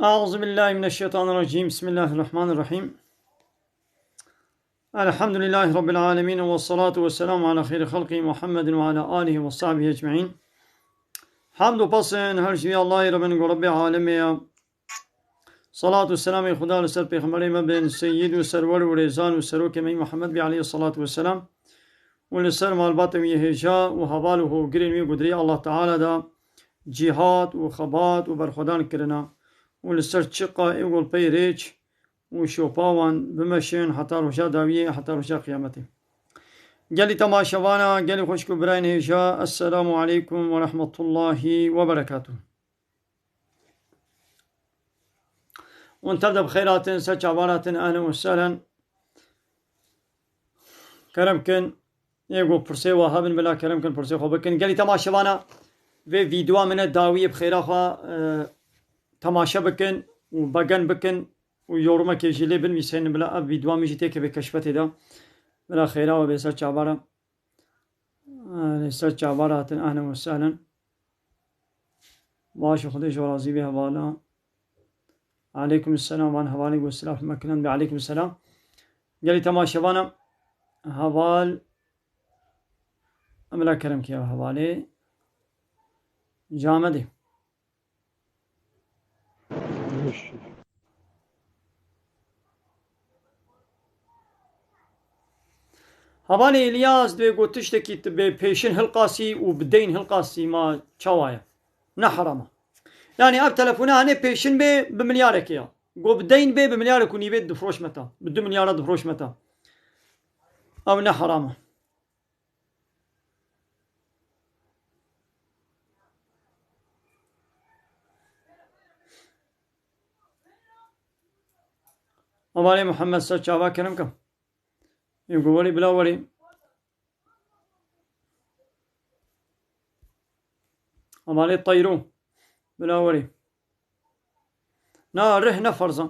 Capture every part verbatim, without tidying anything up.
أعوذ بالله من الشيطان الرجيم. بسم الله الرحمن الرحيم. الحمد لله رب العالمين، والصلاة والسلام على خير خلقه محمد وعلى آله وصحبه أجمعين. Hamd û pesên her ji vî Allahî re bin ku Rebbê alemê ye. Salat û selamê Xuda li ser Pêxemberê me bin, seyyid û serwer û rêzan û serokê me Muhammed bî aleyhissalatu vesselam û li ser malbatên wî hêja û heval û hogirên wî ku di rêya Allah Teala de cîhad û xebat û berxwedan kirina û li ser çiqa ê ku li pey rêç û şopa wan bimeşin heta roja dawiyê, heta roja qiyametê. Gelî temaşevana, gelî xwişk û birayên hêja, Esselamu aleykum ve rahmetullahi ve berekatuh. Hûn tev de bi xêr hatin, ser çavan hatin, ehlen û sehlen. Kerem kin, ê ku pirsê we hebin, bila kerem kin pirsê xwe bikin. Gelî temaşevana vê vîdeoya min e dawiyê bi xêra xwe, e, temaşe bikin û begen bikin û yorumekê jî lê binivîsînin, bila ev vîdeoya min jî têkeve keşfetê de. Bila xêra we bê ser çavana. Li ser çavan hatin, ehlen ve sehlen. Baş û Xwedê ji we razî bê hevala. Aleykum selam, van hevalê ku silav me kirin bê, aleykum selam. Gelî temaşevana heval, em bila kerem kê hevalê. Camedê. Hevalê Îlyas divê ku tiştekî tu bê pêşin hilqasî û bi deyn hilqasî ma çawa ye? Ne heram e. Yanî ev telefona hene pêşin bê bi milyarekê ya. Ku bi deyn bê bi milyarek û nîvê difiroş me ta. Bi du milyara difiroş me ta. Ew ne heram e. Hevalê Muhammed ser çava kerem ke. Ê ku werî bila werî. Hevalê Teyro. Bila werî. Na rih ne ferz e.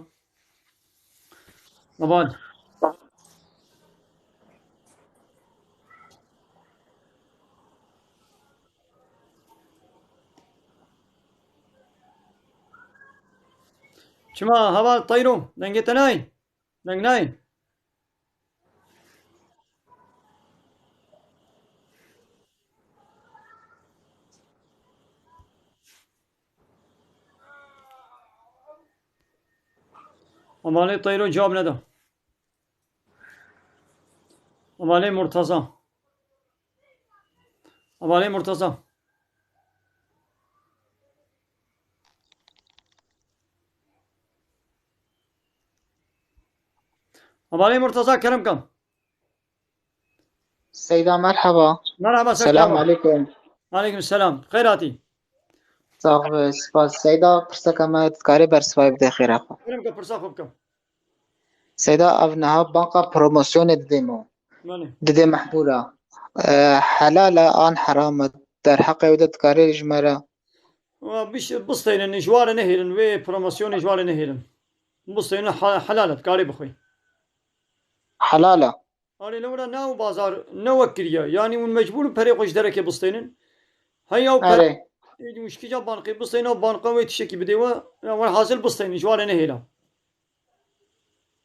Heval. Çima heval Teyro, dengê te nayê? Deng nayê? Hevalê Teyro cevab neda. Hevalê Murtaza. Hevalê Murtaza. Hevalê Murtaza, kerem ke. Seyda, merhaba. Merhaba, ser çava. Selamun aleykum. Aleykum selam. Xêr hatî. Sax be, spas. Seyda, pirseka me dikarê bersivayê bidê xêra xwe. Kerem ke pirsa xwe bikim. Seyda, ev niha banka promosyonê didê me. Belê. Didê mehbûra. E, helal e an heram e? Derheqê wê de dikarê ji me re. Wa biş-, bisteynin, ji wa re nehêlin, wê promosyonê ji wa re nehêlin. Bisteynin ha-, helal e, dikarê bixwî. Helal e. Arê lewra ne ew bazar, ne wek kiriye. Yanî hûn mecbûr in perê xwe ji derekê bisteynin. Heya ew per-, Erê. Êdî hûn ji kîja bankê bisteynin, ew banka wê tiştekî bidê we, ya welhasil bisteynin, ji wa re nehêla.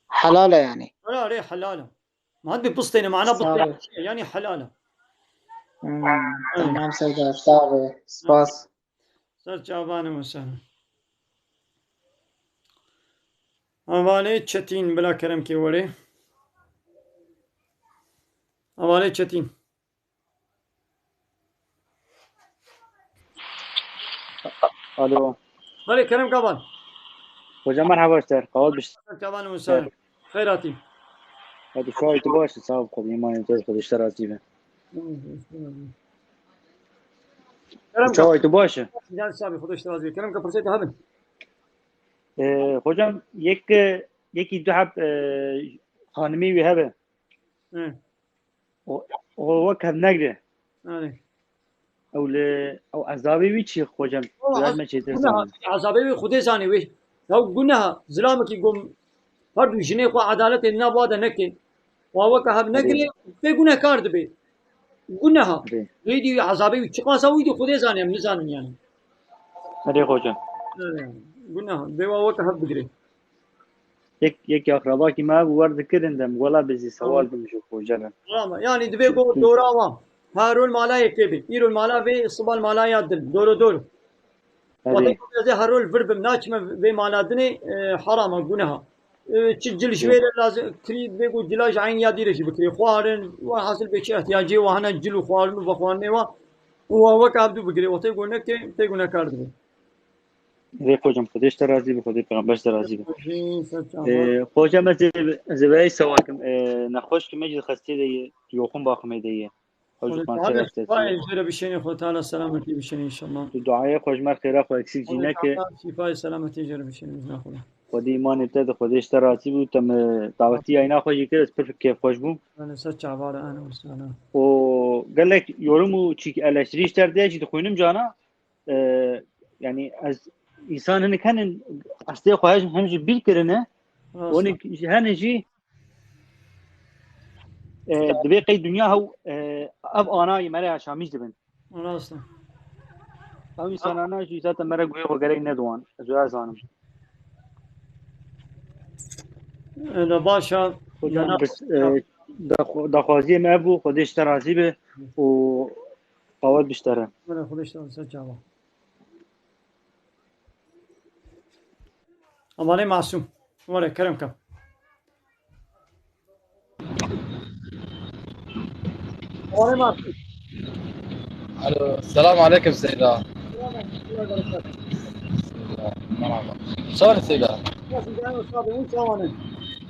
Helal e yanî. Erê, erê, helal e. Ma hadi bisteyne, mana Sağ ol. Bisteyne, yanî helal e. Hmm, Evet. Tamam Seyda, sağ ol. Spas. Ser çavanê me ser. Hevalê Çetîn, bila kerem kê werê. Hevalê Çetîn. Alo. Belê, kerem kavan. Hocam merhaba işte. Kaval bir şey. Kavan û ser. Xeyr hatî. Hadi çawa tu baş, sağ ol, Xwedê imanê te, Xwedê ji te razî be. Kerem Çawa tu baş? Can sabî, Xwedê ji te razî be. Kerem ka pirsê te hebin. Ee, hocam yek, yekî du heb, e, xanimî wî hebe. Hı. O, o wek hev negre. Erê. Ew li, ew ezabê wî çi hocam? O Biraz ez-, me çêtir guneha, zan. Ezabê wî Xwedê zanî wê. Ya guneha, zilamekî gom, her du jinê xwe edaletê nav wa de neke. Wa weke hev Erê. Negire, pê gunehkar dibe. Guneha. Erê. Wê dî ezabê wî çiqasa wî dî Xwedê zanî, em nizanin yani. Erê hocam. Guneh. Dê wa weke hev bigirê. Yek, yek akrabakî me hebû, wer dikirin dem, wela bizî sewal bim ji xoce re. Tamam. Yani divê go dora wan. Her rol mala yekê bê. Îro mala vê, sibal mala ya din. Doro dor. Wate Herê. Ku ez ê her rol vir bim, naçime vê mala dinê, e, harama, guneha. E, çi cil ji wê re lazim, kirî divê ku cila ji eyn ya dî re jî bikirê. Xwarin, wa hasil bê çi ihtiyacê wa hene cil û xwarin û vexwarinê wa. Û wa wek abdû bigirê. Wate ku neke, tê gunekar dibe. Rê xocam, Xwedê ji te razî be, Xwedê pêxember ji te razî be. Ee, xocam, ez ê, ez ê veyê sewakim. Ee, nexweş ki me jî xestê de ye, yoxun baximê de ye. Xwedê Xwedê Teala şifa jê re bişêne, Xwedê Teala selametî bişêne inşallah. Tu duayê xwe ji me xêra xwe eksik jî neke. Teala şifayê selametî jê re bişêne, bizna Xwedê. Xwedê îmanê te de, Xwedê ji te razî bû, te me dawetî yayna xwe jî kir, ez pir kêfxweş bûm. Belê, ser çava re, ehlen we sehlen. Û gelek yorum û çîk eleştirî ji te re jî dixwînim cana. E, yani ez, însan hinek henin estê xwe hem, hem jî bîr kirine, Rast e. Hinek jî henin jî, e, dibê qey dinya hew, e, ev anayê me re yaşamîş dibin. Rast e. Ew însanana jî zaten me re guhê xwe gerek nediwan. Ez wê zanim. Ene baş e, Hocam, yana- biz, e, daxw-, daxwaziyê me ev bû, Xwedê ji te razî be û qawet bi ji te re. Ene Xwedê ji te razî, ser çava. Amanê Masûm. Were, kerem ke. Amanê Masûm. Alo, selamu aleyküm Seyda. Merhaba. Çawa Seyda? Nasıl canım, sağ olun, çawanın?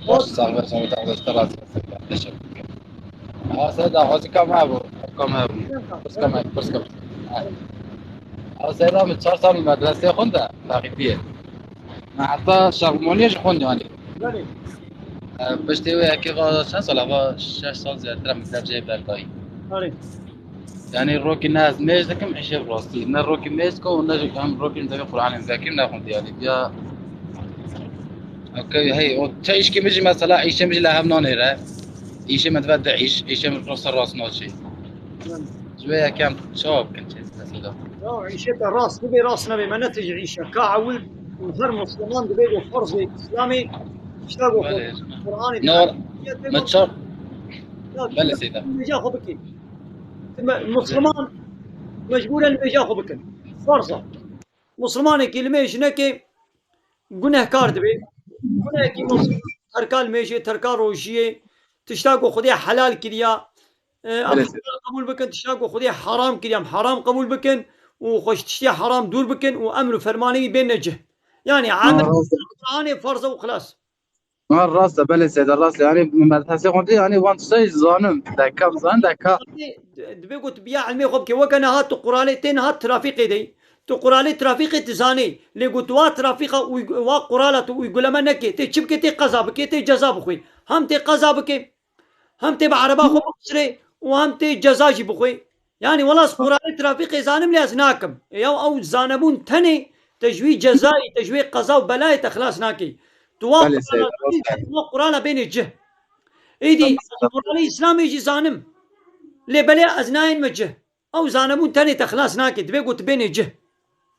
Baş, sağ ol, sağ ol, sağ ol, Seyda. Teşekkür ederim. Ha, Seyda, hocam kam hebû? Kam hebû? Pirs kam hebû, pirs kam. Ha. Ha, Seyda, min çar sal medresê xwend, feqîtiyê. Me heta şarmoniyê jî xwend, yani. Belê. E, piştî wê yekê va çend sal, va şeş sal zêdetir e min ser cihê berkayî. Belê. Yani rokî ne ez mêj dikim, îşê bi rastî. Ne rokî mêj dikim û ne jî em rokî min devê Qur'anê min vekirî nexwendî, yani. Ya, okey, hey, o çi îşkê min jî mesela, îşê min jî li hev nanêre. Îşê min dibe di îş, îşê min rasta rast naçê. Belê. Ji wê yekem çawa bikin çê mesela? Ya, îşê te rast bibe, rast nebe, me ne tijî îşe. Ka ewil û her Musliman dibe ku ferzê Îslamê, işte ku Belê. Qur'anê No, de me çar Ya, Belê, Seyda. Mêja xwe bike. Me-, Musliman mecbûren mêja xwe bikin. Ferz e. Muslimanekî li mêj neke gunehkar dibe. Gunehekî Musliman terka li mêjê, terka rojiyê, tişta ku Xwedê helal kiriya, e, em Belê, Seyda. Helal qebûl bikin, tişta ku Xwedê haram kiriya, em haram qebûl bikin û xwe ji tiştê haram dûr bikin û emr û fermanê wî bêne cih. Yani Ha, emr rast e. Qur'anê ferz e û xilas. Ha, rast e, belê Seyda, rast e. Yani, medresê xwendî, yani, wan tiştê zanim, deka zanim, deka. Dibê ku tu biya ilmê xwe bikê, weke niha tu quralê tê niha trafîqê de yî. Tu quralê trafîqê dizanê. Lê ku tu wa trafîqa uy-, wa qurala tu uyguleme nekê. Tê çi bikê, tê qeza bikê, tê ceza bixwê. Hem tê qeza bikê, hem tê bi ereba xwe bixisirê û hem tê ceza jî bixwê. Yani, wela ez quralê trafîqê zanim lê ez nakim. Ya ew zanebûn tenê te ji wî cezayê, te ji wê qeza û belayê te xilas nake. Tu wa Belê, qurala Seyda, zanî, rast e. Tu wa qurala bênê cih. Êdî, Tamam, ez tamam. Quralê Îslamê jî zanim. Lê belê ez nayên me cih. Ew zanebûn tenê te xilas nake. Divê ku tu bênê cih.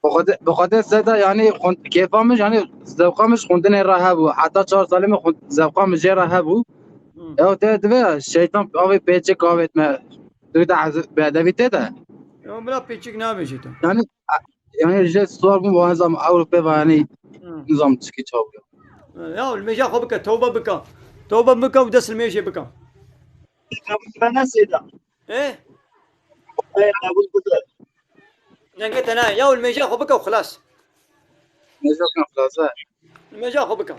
Bi Xwedê, bi Xwedê Seyda, yani, xwend-, kêfa min, yani, zewqa min ji xwendinê re hebû. Heta çar salê min xwend-, zewqa min jê re hebû. Hmm. Ew tê divê şeytan avê pêçik avêt me. Tu de ez-, beedevî tê de. Ya, bila pêçik nabêjî tu. Yani, a-, yani, jê sor bûm, wan zam ew pê va, yani, Hmm. nizam çikî çaw bû. Ya, li mêja xwe bike, tewbe bike. Tewbe bike û dest li mêjê bike. Ben ne Seyda? E? Ey, qebûl bike. Dengê te nayê. Ya, li mêja xwe bike û xilas. Mêja xwe xilas e. Li mêja xwe bike.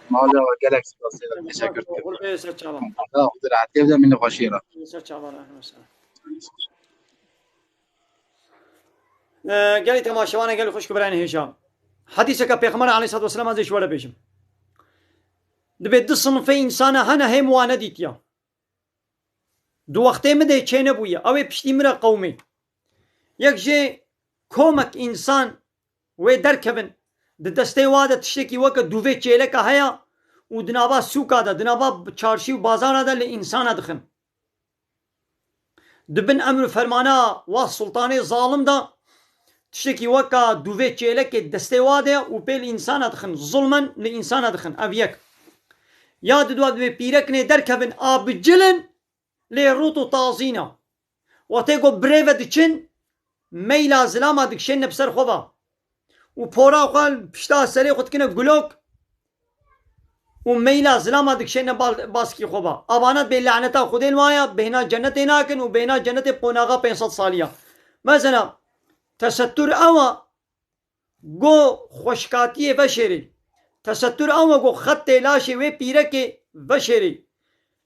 Mala we gelek spas e. Teşekkür ederim. Xwe bê ser çava. Ya, xwe rahatiyê bide min xweşî re. Ser çava re, mesela. E, gelî temaşevanê, gelî xwişk birayên hêja. Hedîseke Pêxember aleyhissalatu vesselam ez ê ji we re bêjim. Dibê du sinfê însana hene hêm wan nedîtiya. Di wextê min de çênebûye. Ew ê piştî min re qewimê. Yek jê komek însan wê derkevin. Di destê wa de tiştekî weke dûvê çêleka heye û di nava sûka de, di nava çarşî û bazara de li însana dixin. Di bin emr û fermana wa sultanê zalim de tiştekî weka dûvê çêlekê destê wa de ye û pê li însana dixin, zulmen li însana dixin. Ev yek. Ya di dua divê pîreknê derkevin, a bi cilin, lê rût û tazîna. Wextê ku birêve diçin, meyla zilama dikişêne bi ser xwe ve. Û pora xwe pişta serê xwe dikine gulok û meyla zilama dikişêne bal-, baskî xwe ve. Avana bê laneta Xwedê li wa ye, bêhna cennetê nakin û bêhna cennetê qonaxa pênc sed salî ya. Mesela, tesettur ew e, go xweşkatiyê veşêrê. Tesettur ew e go xetê laşê wê pîrekê veşêrê.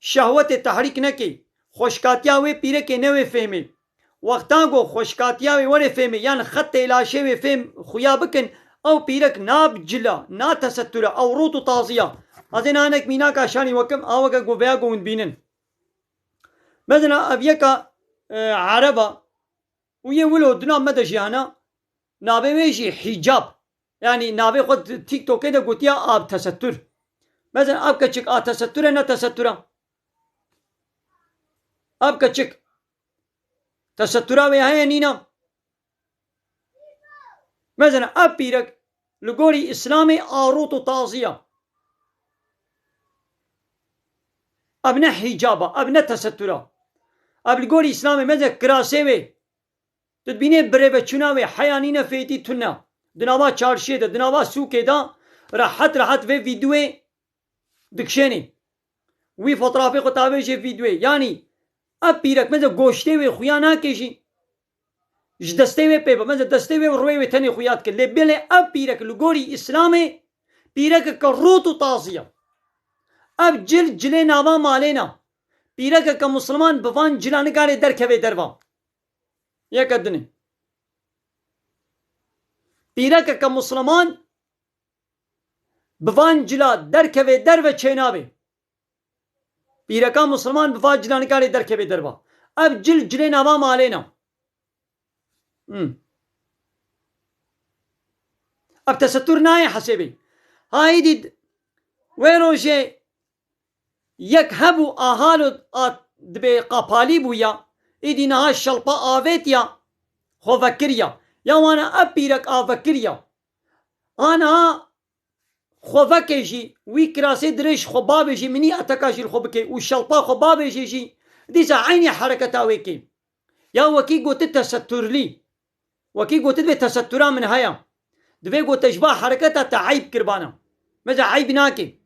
Şehwetê tehrîk nekê. Xweşkatiya wê pîrekê newê fêmê. Wexta go xweşkatiya wê werê fêmê, yan xetê laşê wê fêm xuya bikin, ew pîrek na bi cila, na tesettura, ew rût û taziya. Ez ê nanek mînaka şanî wekim, a weke go veya go hûn bînin. Mesela ev yeka, e, Ereba, û yê wilo di nav me de jî hene, navê wê jî hîcab. Yanî navê xwe di TikTokê de gotiya a bi tesettur. Mezin a bi keçik a tesettur e, ne tesettur e? A bi keçik. Tesettura wê heye nîna? Mezin a bi pîrek li gorî Îslamê a rût û tazî ya. Ev ne hîcab e, ev ne tesettur e. Ev li gorî Îslamê mezin kirasê wê. Tu dibînê birêveçûna wê, heya nîne fêtî tune. Di nava çarşiyê de, di nava sûkê de rehet rehet vê vîdyoyê dikişênê. Wî fotoğrafê xwe tavêjê vîdyoyê. Yanî ev pîrek meze goştê wê xuya nake jî. Ji destê wê pê be. Meze destê wê û rûyê wê tenê xuya dike. Lê belê ev pîrek li gorî Îslamê pîrekeke rût û tazî ye. Ev cil cilê nava malê ne. Pîrekeke Musliman bi van cila nikare derkeve derva. Yeke dinê. Pîrekeke Musliman bi van cila derkeve derve çênabe. Pîreka Musliman bi van cila nikare derkeve derva. Ev cil cilê nava malê ne. Hmm. Ev tesettur nayê hesêbê. Ha êdî wê rojê yek hebû a halo a dibê qapalî bû ya, êdî niha şelpa avêt ya, xwe vekir ya. Ya wana ev pîrek a vekir ya. Aniha xwe veke jî, wî kirasê dirêj xwe bavêjî, minî eteka jî li xwe bike û şelpa xwe bavêjê jî, dîsa eynî hereketa wê kê. Ya wekî gotin tesetturlî. Wekî gotin divê tesettura min heye. Divê gote ji va hereketa te eyb kirbana. Meze eyb nake.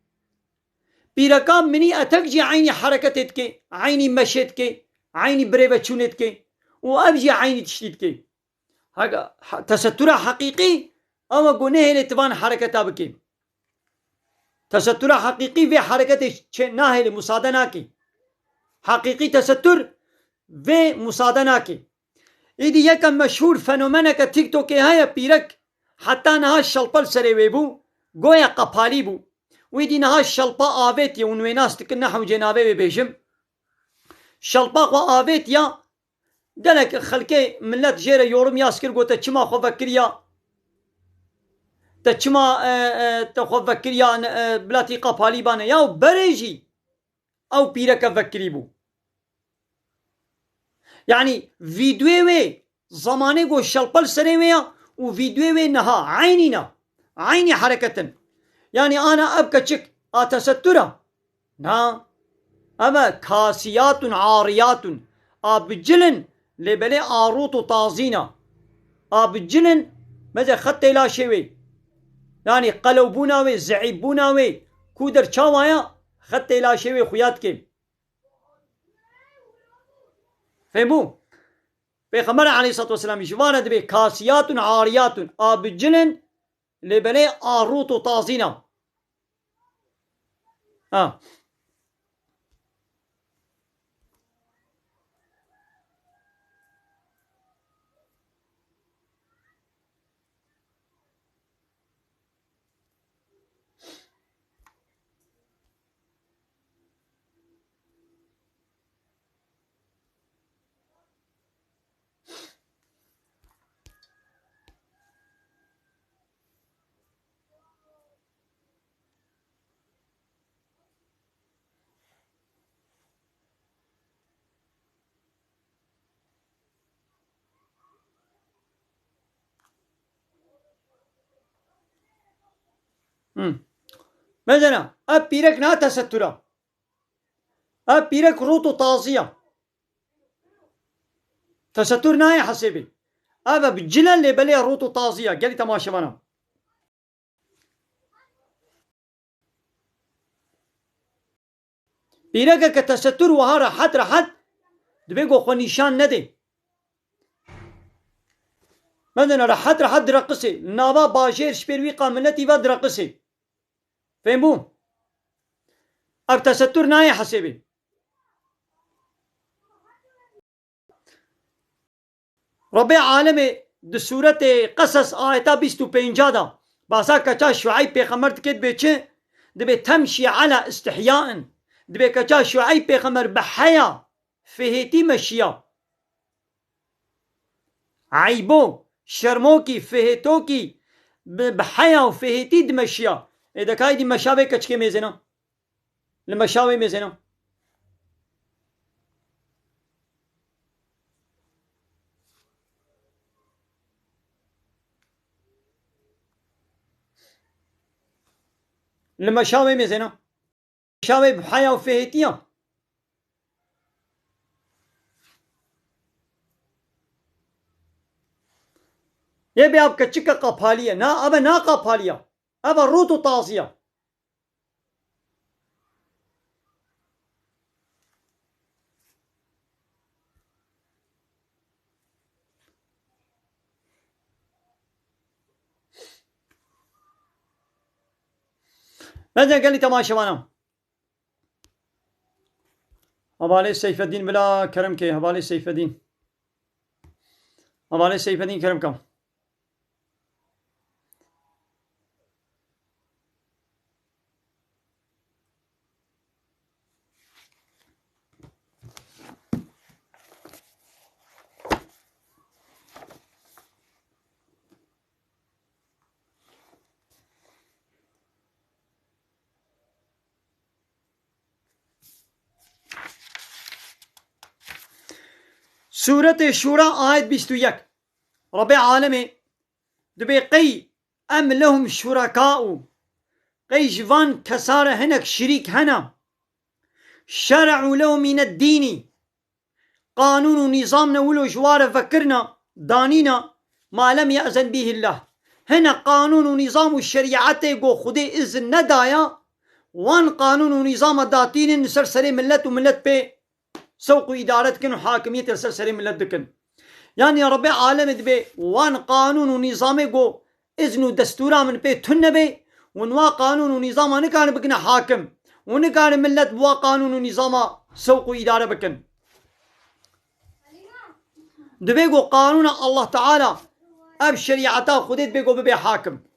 Pîreka minî etek jî eynî hereketê dike, eynî meşê dike, eynî birêveçûnê dike û ev jî eynî tiştî dike. Hega, ha, tesettura heqîqî ew e ku nehêlê ti van hereketa bikî. Tesettura heqîqî vê hereketê çê nahêlê, musade nakî. Heqîqî tesettur vê musade nakî. Îdî yeke meşhûr fenomeneke TikTokê heye, pîrek heta niha şelpa li serê wê bû, goya qepalî bû. Wî dî niha şelpa avêtiye, hûn wê nas dikin, ne hewcê navê wê bêjim. Şelpa xwe avêtiya, gelek xelkê millet jê re yorum yaz kir, gote, "Çima xwe vekiriya? Te çima, e, e, te xwe vekiriya, e, bila tî qepalî bane?" Ya berê jî ew pîreke vekirî bû. Yanî vîdyoyê wê zemanê ku şelpa li serê wê ya û vîdyoyê wê niha eynî ne. Eynî hereket in. Yanî ana ev keçik a tesettur e? Na. Ev e kasiyatun ariyatun. A bi cil in, lê belê a rût û tazî ne. A bi cil in, meze xetê laşê wê. Yanî qelewbûna wê, zeîfbûna wê, ku der çawa ya, xetê laşê wê xuya dike. Fehmû? Pêxember aleyhissalatu vesselam ji van re dibê kasiyatun ariyatun, a bi cil in, lê belê a rût û tazî ne. Ha. Hmm. Mesela, ev pîrek na tesettura. Ev pîrek rût û tazî ya. Tesettur nayê hesêbê. Ev e bi cile lê belê rût û tazî ya. Gelî temaşevana. Pîreke ke tesettur wiha rehet rehet dibe ku xwe nîşan nedê. Mezin rehet rehet direqisê. Nava bajêr ji pêr wî qa miletî ve direqisê. Fêm bû? Ev tesettur nayê hesêbê. Rebê alemê di sûretê Qesas ayeta bîst û pênca de basa keça Şueyb pêxemer dike, dibê çi? Dibê temşî ela istihyain. Dibê keça Şueyb pêxemer bi heya, fihêtî meşiya. Eybo, şermokî, fihêtokî, bi, bi heya û fihêtî dimeşiya. Ê de kaydî meşa vê keçikê mêzêna. Li meşa wê mêzêna. Li meşa wê mêzêna. Meşa wê bi heya û fihêtiya. Yê bê ev keçike qapaliye. Na, ev e na qapaliya. Ev e rût û taziya. Bence gelî temaşevana. Hevalê Seyfeddîn bila kerem ke, hevalê Seyfeddîn. Hevalê Seyfeddîn kerem ke. Sûretê Şûra ayet bîst û yek. Rebê alemê dibê qey em lehum şureka'u. Qey ji van kesa re hinek şirîk hene. Şere'u lehum mîne dînî. Qanûn û nîzam ne wilo ji wa re vekirina, danîna, ma lem ye'zen bihillah. Hine qanûn û nîzam û şerîetê ku Xwedê izin nedaya, wan qanûn û nîzama datînin li ser serê millet û millet pê sewq û îdare dikin û hakimiyetê li ser serê millet dikin. Yanî Rebê alemê dibê wan qanûn û nîzamê ku izn û destûra min pê tune be, hûn wa qanûn û nîzama nikarin bikine hakim û nikarin millet bi wa qanûn û nîzama sewq û îdare bikin. Divê ku qanûna Allah Teala, ev şerîeta Xwedê divê ku bibe hakim.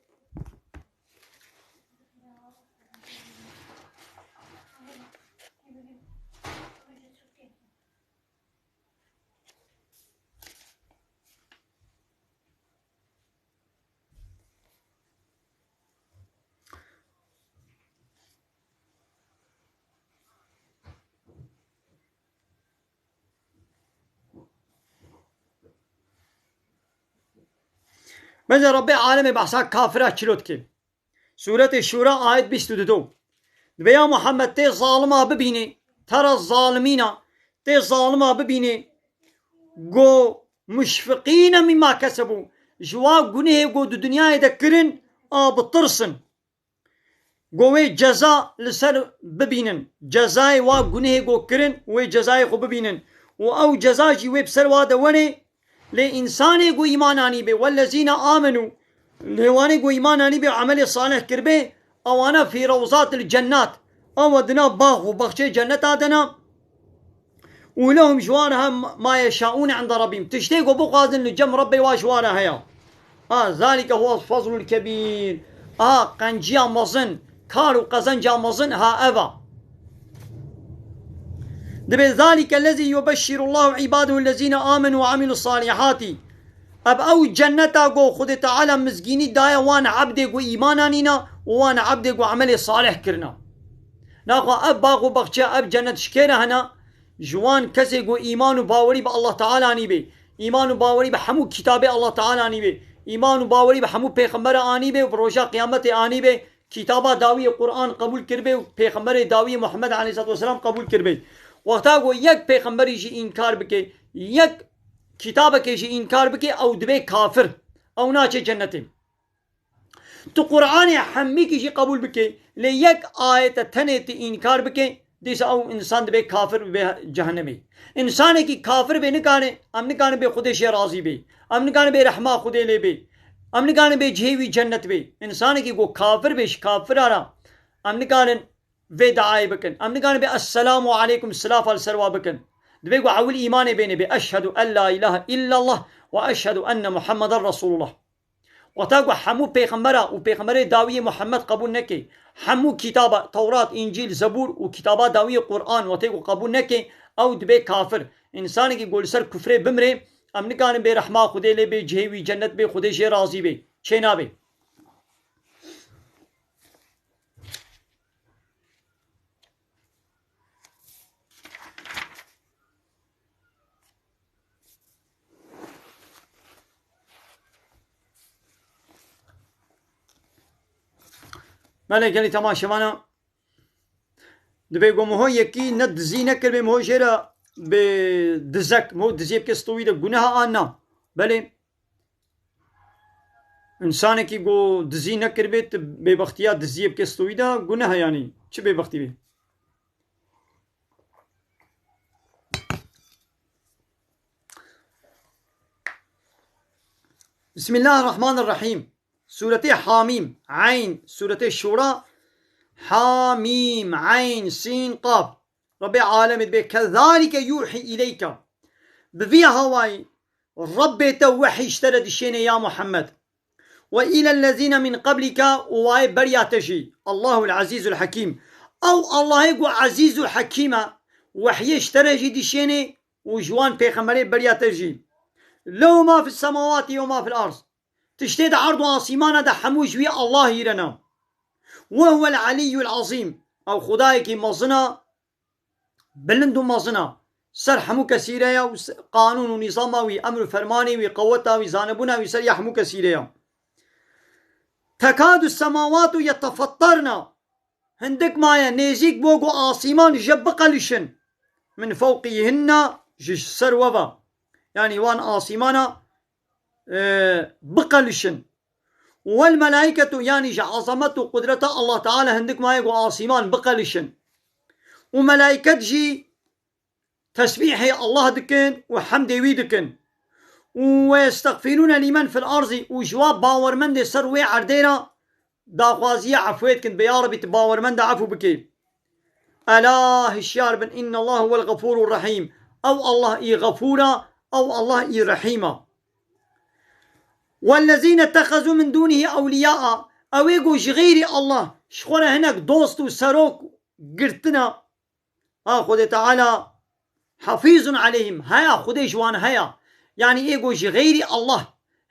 Bence Rabbê alemê behsa kafira çilo dike. Sûretê Şûra ayet bîst û du. Divê ya Muhammed tê zalima bibînê, tera zalimîna, tê zalima bibînê, go muşfiqîne mimma kesebû, ji wa gunehê go di dinyayê de kirin, a bitirsin. Go wê ceza li ser bibînin. Cezayê wa gunehê go kirin, wê cezayê xwe bibînin. Û ew ceza jî wê bi ser wa de were, Lê însanê ku îman anîbê, wellezîne amenû, lê wanê ku îman anîbê û emelê salih kiribê, ewana fî rewzatil cennat, ewa di nav bax û baxçeyê cenneta de ne. Û lehum ji wan re he ma yeşaûne inde rabbîm. Tiştê ku bixwazin li cem Rebbê wa ji wan re heye. Ha, zalike huwel fazlul kebîr. Ha, qenciya mezin. Kar û qezenca mezin ha ev a. Dibê, "Zalike lezî yubeşşirullahu îbadehu lezîne amenu ve amilus salihati." Ev ew cenneta ku Xwedê Teala mizgînî daye wan ebdê ku îman anîna û wan ebdê ku emelê salih kirina. Naxwe ev bax û baxçe, ev cennet ji kê re hene? Ji wan kesê ku îman û bawerî bi Allah Teala anîbê, îman û bawerî bi hemû kitabê Allah Teala anîbê, îman û bawerî bi hemû pêxembere anîbê û bi roja qiyametê anîbê, kitaba dawiyê Quran qebûl kiribê û pêxemberê dawiyê Muhammed aleyhissalatu vesselam qebûl kiribê. Wexta ku yek pêxemberî jî înkar bike, yek kitabekê jî înkar bike, ew dibe kafir. Ew naçe cennetê. Tu Quranê hemîkî jî qebûl bike, lê yek ayete tenê tu înkar bike, dîsa ew însan dibe kafir, bibe cehennemê. Însanekî kafir bê nikane, em nikane bê Xwedê jê razî bê. Em nikane bê rehma Xwedê lê bê. Em nikane bê cihê wî cennet bê. Însanekî ku kafir bê, ji kafira re em nikanin vê diayê bikin. Em nikanin bê esselamu aleykum, silafa li ser wa bikin. Dibê ku ewil îmanê bêne bê, eşhedû en la ilahe illallah ve eşhedû enne Muhammeden Resulullah. Wexta ku hemû pêxembera û pêxemberê dawiyê Muhammed qebûl neke, hemû kitaba, Tewrat, Încîl, Zebûr û kitaba dawiyê Quran wextê ku qebûl neke, ew dibe kafir. Însanekî ku li ser kufrê bimre, em nikarin bê rehma Xwedê lê bê, cihê wî cennet bê, Xwedê jê razî bê. Çênabe. Belê gelî temaşevana. Dibê ku miho yekî ne dizî nekiribê, miho jê re bi dizek, miho diziyê bike stowî de guneha an na. Belê. Însanekî ku dizî nekiribê, tu bêbextiya diziyê bike stowî de guneha, yanî çi bêbextî bê? Bismillahirrahmanirrahîm. Sûretê Hamîm, Eyn, Sûretê Şûra, Hamîm, Eyn, Sîn, Qaf. Rebbê alemê dibê, "Kezalike yuhî ileyke." Bi vî hawayî Rebbê te wehî ji te re dişêne ya Muhammed. "Ve îlellezîne min qeblîke", û wayê beriya te jî. Allahul Ezîzul Hekîm. Ew Allahê ku Ezîz û Hekîm e, wehyê ji te re jî dişêne û ji wan pêxemberê beriya te jî. "Lehu ma fis semawatî ve ma fil ard." Tiştê di erd û asîmana de hemû ji wî Allah hîrena. "Ve huvel Aliyyul Azîm." Ew Xwedayekî mezin e, bilind û mezin e. Ser hemû kesî re ye û se-, qanûn û nîzama wî, emr û fermanê wî, qeweta wî, zanebûna wî ser ya hemû kesî re ye. "Tekadu semawatu yetefettarna." Hindik maye nêzîk bû ku asîman ji biqelişin. "Min fewqîhinna", ji ser we ve. Yanî wan asîmana, e, biqelişin. "Wel melaîketu", yanî ji ezamet û qudreta Allah Teala hindik maye ku asîman biqelişin. Û melaiket jî tesbîhê Allah dikin û hemdê wî dikin. Û "ve yestexfirûne lîmen fil arzî", û ji wa bawermendê ser wê erdê re daxwaziya efwê dikin, bê ya Rebî tu bawermenda efû bikî. Ela, hişyar bin, "innallaha huwel gafûrur rahîm." Ew Allah î Gafûr e, ew Allah î Rehîm e. "Wellezîne ittexezû min dûnihî ewliyâa", ewê ku ji xeyrî Allah ji xwe re hinek dost û serok girtine, ha, Xwedê Teala hafîzun aleyhim, heya, Xwedê ji wan heya. Yanî ê ku ji xeyrî Allah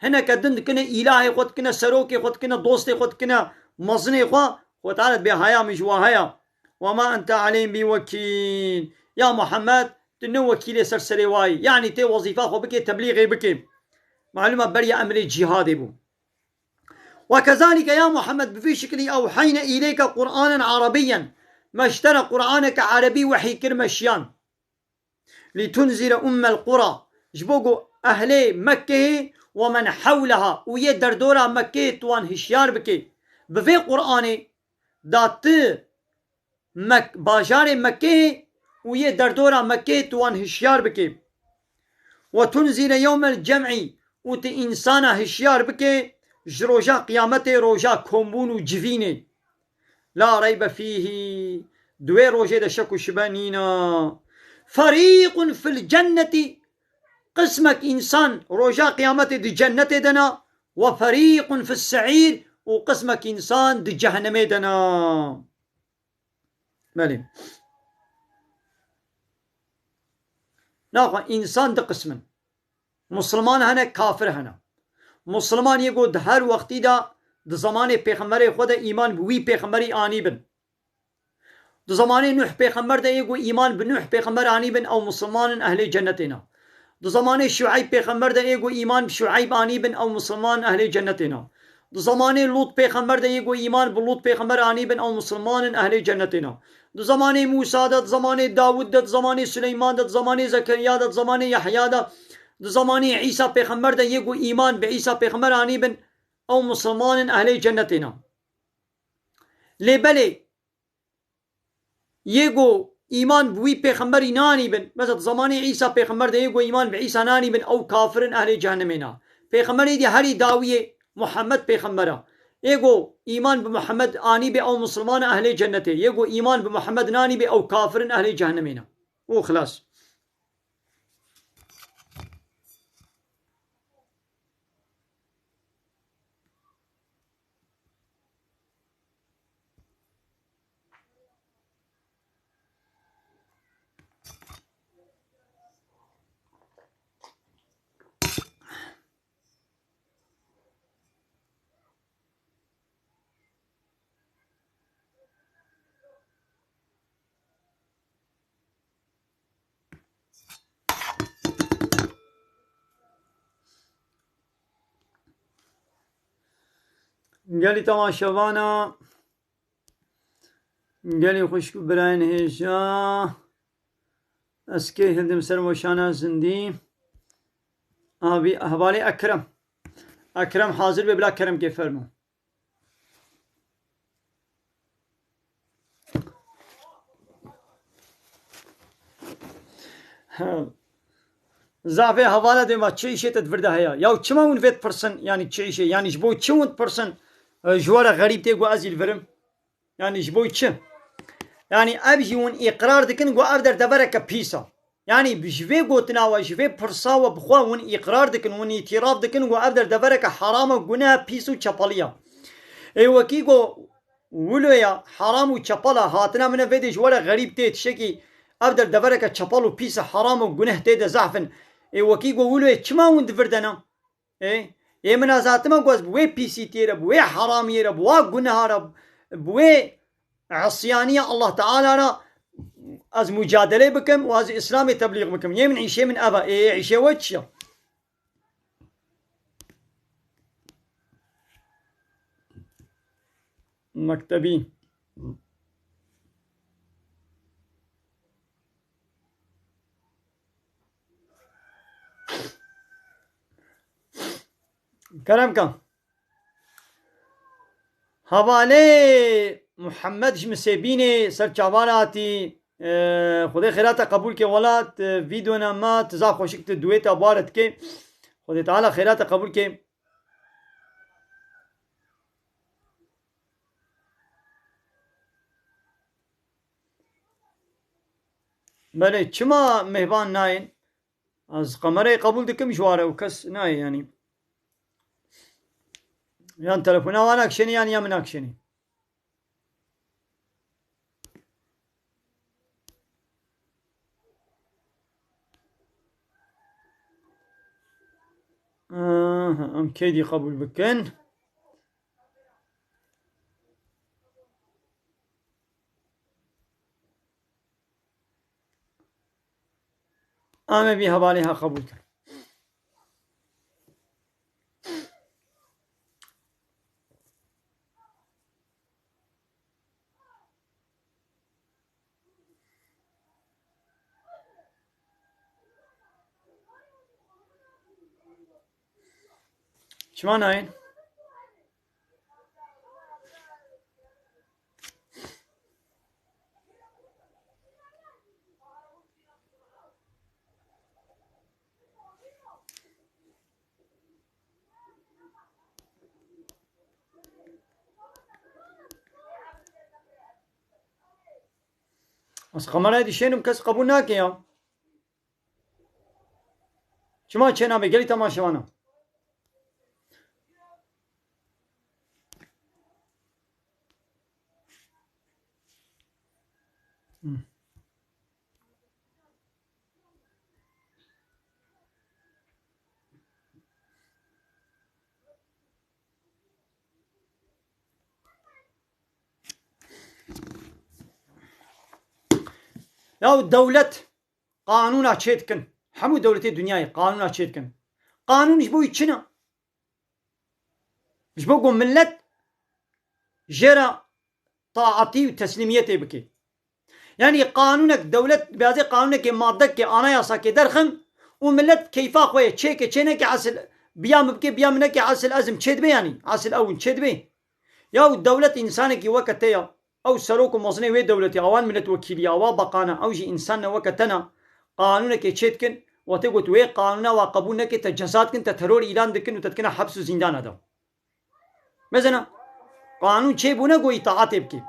hineke din dikine, îlahê xwe dikine, serokê xwe dikine, dostê xwe dikine, mezinê xwe, Xwedê Teala dibê haya min ji wa heya. "Ve ma ente aleyhim bi wekîl." Ya Muhammed, tu ne wekîlê ser serê wayî. Yanî tê wezîfa xwe bikê, teblîxê bikê. Malûm e beriya emrê cîhadê bû. "Ve kezalike ya Muhammed, bi vî şikilî ewheyne îleyke Qur'anen Arabiyyen." Me ji te re Qur'aneke Erebî wehî kir, me şiyan. "Litunzire ummel qura." Ji bo ku ehlê Mekkeyê "ve men hewleha", û yê derdora Mekkeyê tu wan hişyar bikê. Bi vê Qur'anê da tu Mek-, bajarê Mekkeyê û yê derdora Mekkeyê tu wan hişyar bikê. "Ve tunzire yewmel cem'î", û tu însana hişyar bikê ji roja qiyametê, roja kombûn û civînê. "La reybe fîhî", di wê rojê de şek û şibe nîna. "Ferîqun fil cennetî", qismek însan roja qiyametê di cennetê de ne, "ve ferîqun fis se'îr", û qismek însan di cehennemê de ne. Belê. Naxwe însan du qism in. Musulman hene, kafir hene. Musulman yê ku di her wextî de di zemanê pêxemberê xwe de îman bi wî pêxemberî anîbin. Di zemanê Nuh pêxember de yê ku îman bi Nuh pêxember anîbin, ew musulman in, ehlê cennetê ne. Di zemanê Şueyb pêxember de yê ku îman bi Şueyb anîbin, ew musulman, ehlê cennetê ne. Di zemanê Lût pêxember de yê ku îman bi Lût pêxember anîbin, ew misilman in, ehlê cennetê ne. Di zemanê Mûsa de, di zemanê Dawûd de, di zemanê Sileyman de, di zemanê Zekeriya de, di zemanê Yehya de, di zemanê Îsa pêxember de yê ku îman bi Îsa pêxember anîbin, ew misilman in, ehlê cennetê ne. Lê belê, yê ku îman bi wî pêxemberî nanîbin, mesela di zemanê Îsa pêxember de yê ku îman bi Îsa nanîbin, ew kafir in, ehlê cehennemê ne. Pêxemberê dî herî dawiyê Muhammed pêxember e. Yê ku îman bi Muhammed anîbê, ew misilman e, ehlê cennetê. Yê ku îman bi Muhammed nanîbê, ew kafir in, ehlê cehennemê ne. Û xilas. Gelî temaşevana, gelî xwişk û birayên hêja, ez kê hildim ser weşana zindî. Abî, hevalê Ekrem. Ekrem hazir be, bila kerem kê fermo. Zafê hevala dê ma çi îşê te di vir de heye? Ya çima hûn vê dipirsin, yanî çi îşê? Yanî ji bo çi hûn dipirsin? E, ji we re xerîb tê ku ez jî li vir im? Yanî ji bo çi? Yanî ev jî hûn îqrar dikin ku ev derdevereke pîs e. Yanî ji vê gotina we, ji vê pirsa we bi xwe hûn îqrar dikin, hûn îtîraf dikin ku ev derdevereke heram e, guneh, pîs û çepelî ye. Ê wekî ku wilo ye, heram û çepel e, hatina min e vê dê ji we re xerîb tê, tiştekî ev derdevereke çepel û pîs e, heram û guneh tê de zehf in. Ê wekî ku wilo ye, çima hûn di vir de ne? Ê, ê min ez hatime ku ez bi wê pîsîtiyê re, bi wê heramiyê re, bi wa guneha re, bi wê isyaniyê Allah Teala re ez mucadelê bikim û ez Îslamê teblîx bikim. Yê min, îşê min ev e. Ê, ê, îşê we çi ye? Mektebî. Kerem ka. Hevalê Muhammed ji Misêbînê ser çavan hatî. E, Xwedê xêra te qebûl ke welat, e, vîdona me, tu zaf xweşik tu dueta bar dikê. Xwedê Teala xêra te qebûl ke. Belê, çima mêvan nayên? Ez kamerayê qebûl dikim ji ware û kes nayê, yanî. Yan telefona wan nakişênî, yan ya min nakişênî. Aha, em kêdî qebûl bikin. Em ê vî hevalê ha qebûl kin. Çima nayên? Ez kamerayê dişênim, kes qebûl nake ya. Çima çênabe gelî temaşevana? Hmm. Ya dewlet qanûna çêdikin. Hemû dewletê dinyayê qanûna çêdikin. Qanûn ji bo wî çi ne? Ji bo ku millet jê re taetî û teslîmiyetê bike. Yanî qanûnek, dewlet bêazê qanûnekê, maddekê, anayasakê derxin û millet keyfa xwe ye, çêke, çêneke, esil biya min bike, biya min neke, esil ez im, çêdibe yanî, esil ew in, çêdibe. Ya û dewlet însanekî weke te ya, ew serok û mezinê wê dewletê, awan miletwekîlî ya, awa baqana, ew jî însan ne weke te ne, qanûnekê çêdikin, we tê got wê qanûna wa qebûl neke, te ceza dikin, te teror îlan dikin û te dikine heps û zîndana de. Mesela, qanûn çêbûne ku îtaatê bike.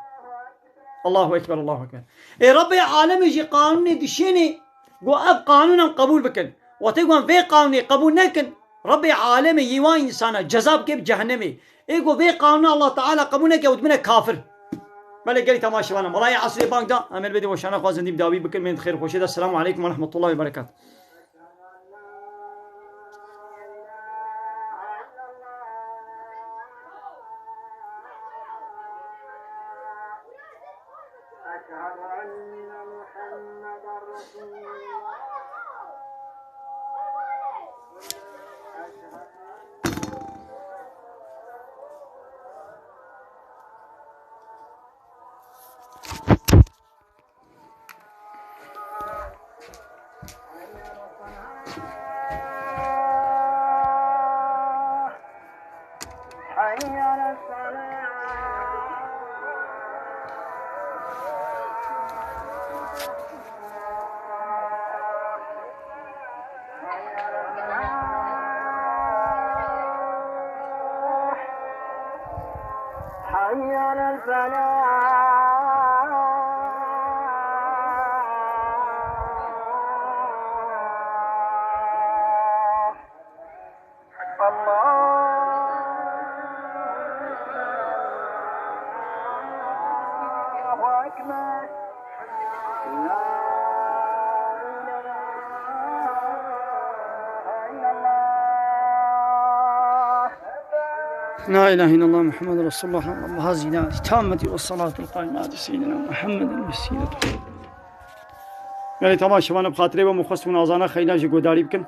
Allahu Ekber, Allahu Ekber. Ê Rebbê alemê jî qanûnê dişênê ku ev qanûn em qebûl bikin. Wextê ku em vê qanûnê qebûl nekin, Rebbê alemê yê wan însana ceza bike bi cehennemê. Ê ku vê qanûna Allah Teala qebûl neke, ew dibine kafir. Belê gelî temaşevana, melayê esrê bang da, em ê li bê weşana xwe zindî bi dawî bikin, bên di xêr xweşê de. Selamu aleykum ve rahmetullahi ve berekatuhu. أشهد أن محمدا رسول الله. أشهد أن حي على الصلاة. حي على الفلاح. الله أكبر. لا إله إلا الله. لا إله إلا الله محمد رسول الله. اللهم هذه التامة والصلاة القائمة على سيدنا محمد الوسيلة. Gelê temaşevan, bi xatirê we min xwest hûn azana xeyna jî guhdarî bikin.